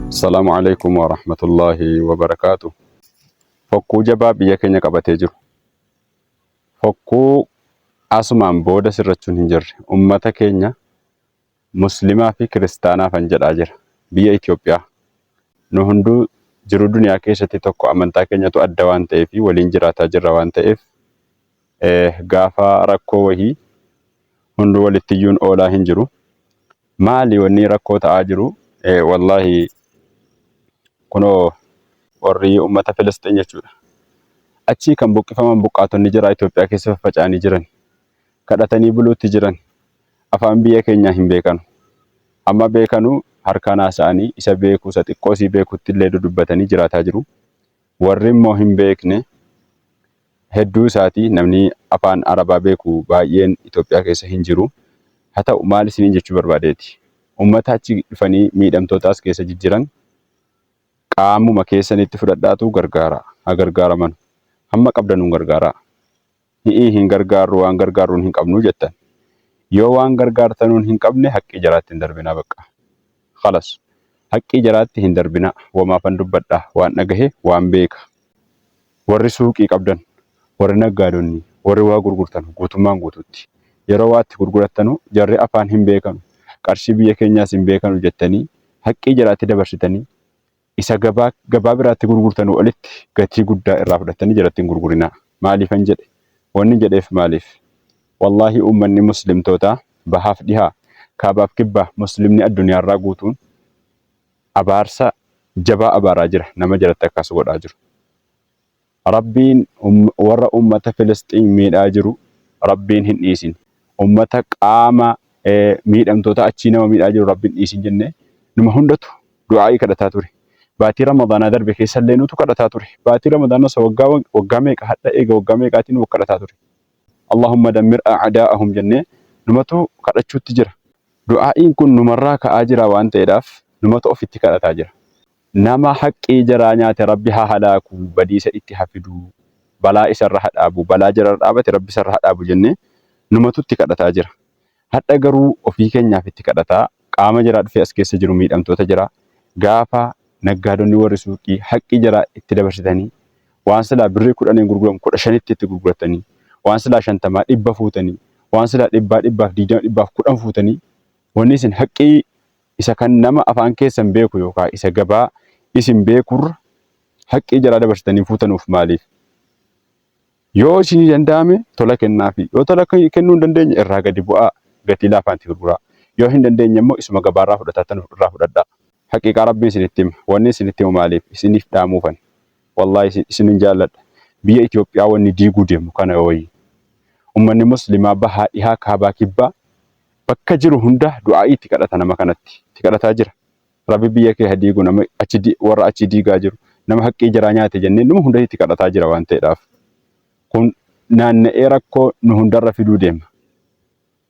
Assalaamu alaikum wa rahmatullahi wa barakaatu. Fokkuu jabaa biyya keenya qabatee jiru. Fokkuu asumaan booda sirrachuun hin jirre. Ummata keenya Muslimaa fi kiristaanaafan jedhaa jira. Biyya Itoophiyaa. Nu hunduu jiruu duniyaa keessatti tokko amantaa keenyatu adda waan ta'eef waliin jiraataa jirra waan ta'eef gaafa rakkoo wahii hunduu walitti iyyuun oolaa hin jiru. Maali wanni rakkoo ta'aa jiru? Wallaahi kunoo warri uummata Filisxiin jechuudha. Achii kan buqqifaman buqqaatonni jira Itoophiyaa keessa faffaca'anii jiran. Kadhatanii buluutti jiran. Afaan biyya keenyaa hin beekanu. Amma beekanu harkaan haasa'anii isa beeku isa xiqqoo isii beekutti illee dudubbatanii jiraataa jiru. Warri immoo hin beekne hedduu isaati namni afaan Arabaa beeku baay'een Itoophiyaa keessa hin jiru. Haa ta'u maal isiniin jechuu barbaadeeti. Uummata achi dhufanii miidhamtoota as keessa jijjiran qaamuma keessanitti fudhadhaatu gargaara. Haa gargaaraman. Hamma qabdanuun gargaaraa. Hi'ii hin gargaarru waan gargaarruun hin qabnu jettan. Yoo waan gargaartanuun hin qabne haqqii jaraatti hin darbinaa baqqa. Khalas. Haqqii jaraatti hin darbinaa. Womaafan dubbadha. Waan dhagahe waan beeka. Warri suuqii qabdan, warri naggaadonni, warri waa gurgurtanu guutummaan guutuutti. Yeroo waa itti gurgurattanu jarri afaan hin beekanu, qarshii biyya keenyaas hin beekanu jettanii haqqii jaraatti dabarsitanii isa gabaa gabaa biraatti gurgurtanuu olitti gatii guddaa irraa fudhattanii jaratti hin gurgurinaa. Maaliifan jedhe? Wanni jedheef maaliif? Wallaahi uummanni muslimtootaa bahaaf dhihaa, kaabaaf kibbaa muslimni addunyaarraa guutuun abaarsa jabaa abaaraa jira nama jalatti akkas godhaa jiru. Rabbiin warra ummata Filisxiin miidhaa jiru Rabbiin hin dhiisin. Ummata qaama miidhamtoota achii nama miidhaa jiru Rabbiin dhiisin jennee numa hundatu du'aa'ii kadhataa ture. Baatii Ramadaanaa darbe keessallee nutu kadhataa ture. Baatii Ramadaanaa isa waggaa waggaa meeqa hadha eega waggaa meeqaatiin nu kadhataa ture. Allahumma dammir a'daa'ahum jennee numatu kadhachuutti jira. Du'aa'iin kun numarraa ka'aa jira waan ta'eedhaaf numatu ofitti kadhataa jira. Nama haqqii jaraa nyaate Rabbi haa halaaku, badiisa itti ha fidu, balaa isarra ha dhaabu, balaa jararra dhaabate Rabbi isarra ha dhaabu jennee numatu itti kadhataa jira. Hadha garuu ofii keenyaaf itti kadhataa qaama jaraa dhufee as keessa jiru miidhamtoota jaraa gaafa naggaadonni warri suuqii haqqii jaraa itti dabarsitanii waan silaa birrii kudhaniin gurguramu 15tti itti gurguratanii waan silaa shantamaa dhibba fuutanii waan silaa dhibbaa dhibbaaf digdama dhibbaaf kudhan fuutanii wanni isin haqqii isa kan nama afaan keessan beeku yookaa isa gabaa isin beekurra haqqii jaraa dabarsitanii fuutanuuf maaliif? Yoo isinii danda'ame tola kennaafii. Yoo tola kennuu hin dandeenye irraa gadi bu'aa gatii laafaan itti gurguraa. Yoo hin dandeenye immoo isuma gabaarraa fudhataattan irraa fudhadhaa. Haqiiqaa Rabbiin isinitti hima. Wanni isinitti himu maaliif? Isiniif dhaamuufani. Wallaahi isinin jaalladha. Biyya Itoophiyaa wanni diiguu deemu kana wayii. Ummanni muslimaa bahaa dhihaa kaabaa kibbaa bakka jiru hunda du'aa'ii itti kadhata nama kanatti. Itti kadhataa jira. Rabbi biyya kee ha diigu nama achi warra achi diigaa jiru nama haqqii jaraa nyaate jennee numa hunda itti kadhataa jira waan ta'eedhaaf. Kun naanna'ee rakkoo nu hundarra fiduu deema.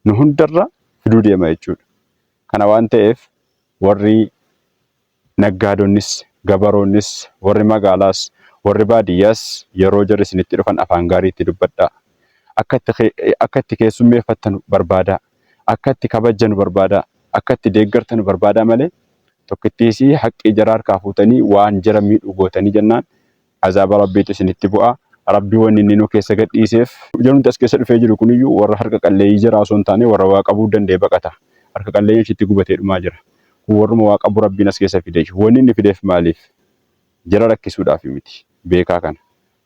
Nu hundarra fiduu deema jechuudha. Kana waan ta'eef warri naggaadonnis, gabaroonnis, warri magaalaas, warri baadiyyaas yeroo jarri isinitti dhufan afaan gaarii itti dubbadhaa. Akka itti akka itti keessummeeffattanu barbaadaa. Akka itti kabajjanu barbaadaa. Akka itti deeggartanu barbaadaa malee tokkittiisii haqqii jara harkaa fuutanii waan jara miidhu gootanii jennaan azaaba Rabbiitu isinitti bu'a. Rabbi wanni inni nu keessa gad dhiiseef jarumti as keessa dhufee jiru kuniyyuu warra harka qalleeyyii jaraa osoo hin taane warra waa qabuu danda'e baqata. Harka qalleeyyiin achitti gubatee dhumaa jira. Kun warruma waa qabu Rabbiin as keessa fide. Wanni inni fideef maaliif? Jara rakkisuudhaaf miti. Beekaa kana.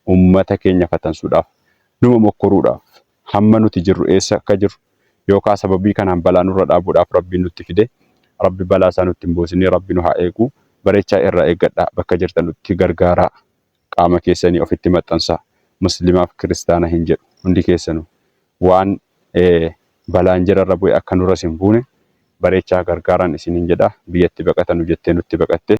Ummata keenya fatansuudhaaf. Numa mokkoruudhaaf. Hamma nuti jirru eessa akka jirru yookaa sababii kanaan balaa nurra dhaabuudhaaf Rabbiin nutti fide. Rabbi balaa isaa nutti hin buusinii Rabbi nu haa eegu. Bareechaa irraa eeggadhaa. Bakka jirtanutti gargaaraa. Qaama keessanii ofitti maxxansaa. Muslimaaf kiristaana hin jedhu. Hundi keessanuu waan balaan jararra bu'e akka nurras hin buune bareechaa gargaaraan isiniin jedha. Biyyatti baqatanu jettee nutti baqatte.